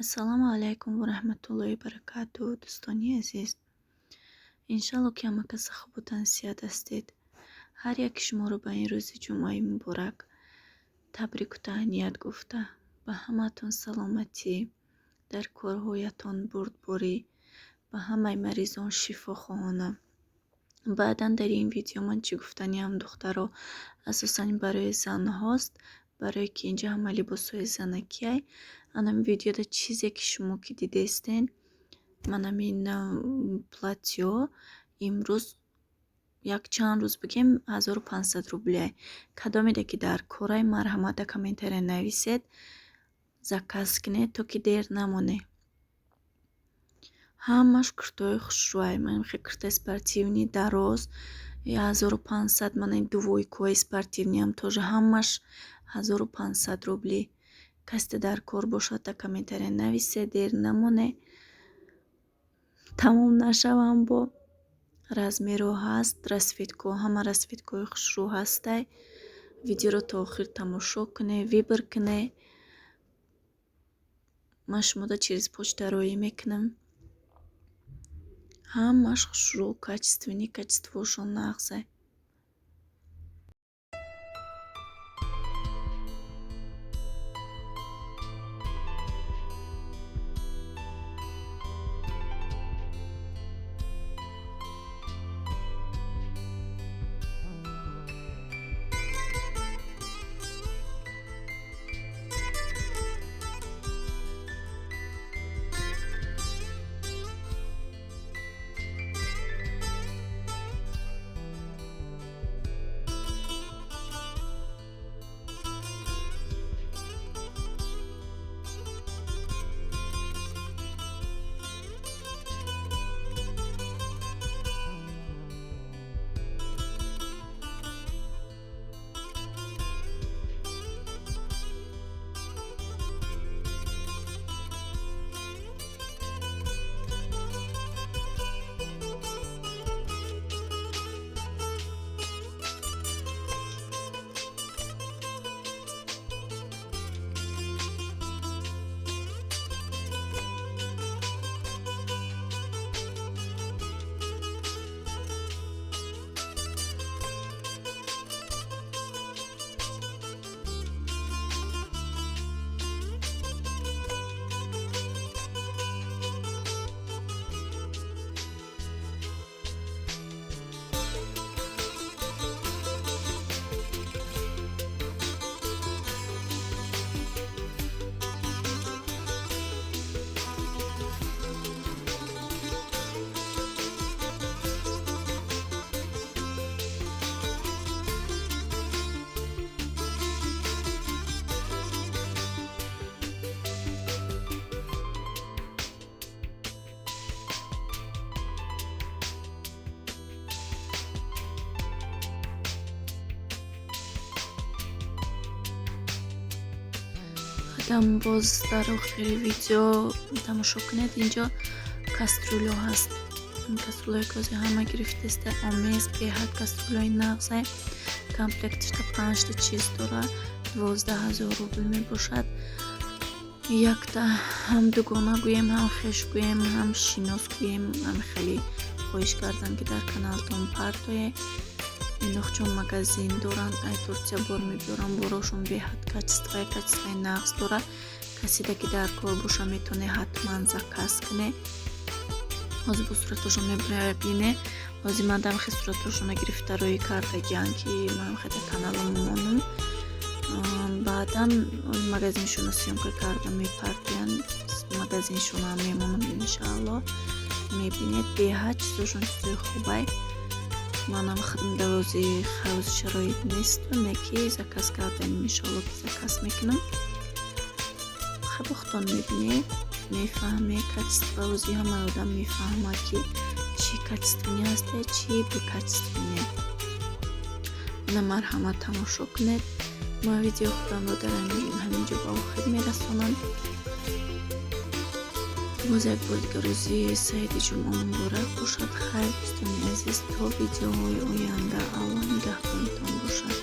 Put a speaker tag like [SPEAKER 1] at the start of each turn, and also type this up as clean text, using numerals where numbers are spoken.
[SPEAKER 1] Ассалому алайкум ва раҳматуллоҳи баракатуҳ, дӯстони азиз. Иншалло, ки ҳама каса хубу тансиҳат ҳастед. Ҳар яки шуморо ба ин рӯзи ҷумъаи муборак табрику таҳният гуфта, ба ҳамаатон саломатӣ, дар корҳоятон бурдборӣ, ба ҳамаи маризон шифо хоҳонам. Баъдан дар ин видео ман чӣ гуфтаниам, духтаро, асосан барои занҳост, барое ки инҷа ҳама либосҳои занакиай. Анам видеода чизе ки шумо ки дидестен, манамин платьё имрӯз якчанд рӯз бигем 1500 рубляй. Кадомеде ки дар корай, марҳамат, дар комментария нависед, заказ кунед, то ки дер намоне. Ҳамаш куртаҳои хушрӯай. Ман куртаи спортивный дароз 1500, мана двойкаҳои спортивныйам тоже ҳамаш 1500 рубли. Касте дар кор бошад, дар комментария нависед, дер намоне. Тамом нашавам бо размерҳо ҳаст, расцветкаҳо, ҳама расцветкаҳои хушрӯ ҳастай. Видеоро то охир тамошо кунед, выбор кунед. Ман шумода через почта роӣ мекунам. Ҳамаш хушрӯ, качественный, качествоашон нағзе. Худам боз дар охири видео тамошо кунед, инҷо кастрюлҳо ҳаст. Кастрюлҳое ки ҳозир ҳама гирифтаста, омез, беҳад кастрюлҳои нағзе. Комплекташта панҷта чиз дора, 12 000 рубл мебошад. Якта ҳам дугона гӯем, ҳам хеш гӯем, ҳам шинос гӯем, ҳам хеле хоҳиш кардам, ки дар каналтон партое. Ино чун магазин доранд, ай Турсия бор мебиёранд, борошон беҳад качествои, качествои нағз дорад. Касиде ки дар кор боша, метавонед ҳатман заказ кунед. Ҳозир бо суратошон мебине. Ҳозир ман дам хе суратошона гирифта рӯӣ кардагиам, ки ман хе дар каналам монам. Баъдан магазиншона съёмка карда мепартоянд, магазиншона мемонам, иншаалло, мебинед. Беҳад чизошон чизои хубай. Манам худам давози ҳавз шароит несту, не ки заказ карданим, иншоалло, ки заказ мекунам. Хеле худтон мебинед, мефаҳмед качество. Ози ҳамаи одам мефаҳмад, ки чӣ качественный ҳасте, чӣ бекачественный. Ина, марҳамат, тамошо кунед. Ман видео худамро дар ҳамин ҷо ба охир мерасонам. Боз як бор дигар рӯзи саиди ҷумъа муборак бошад. Хайр, дӯстони азиз, то видеоҳои оянда, Аллоҳ нигаҳбонатон бошад.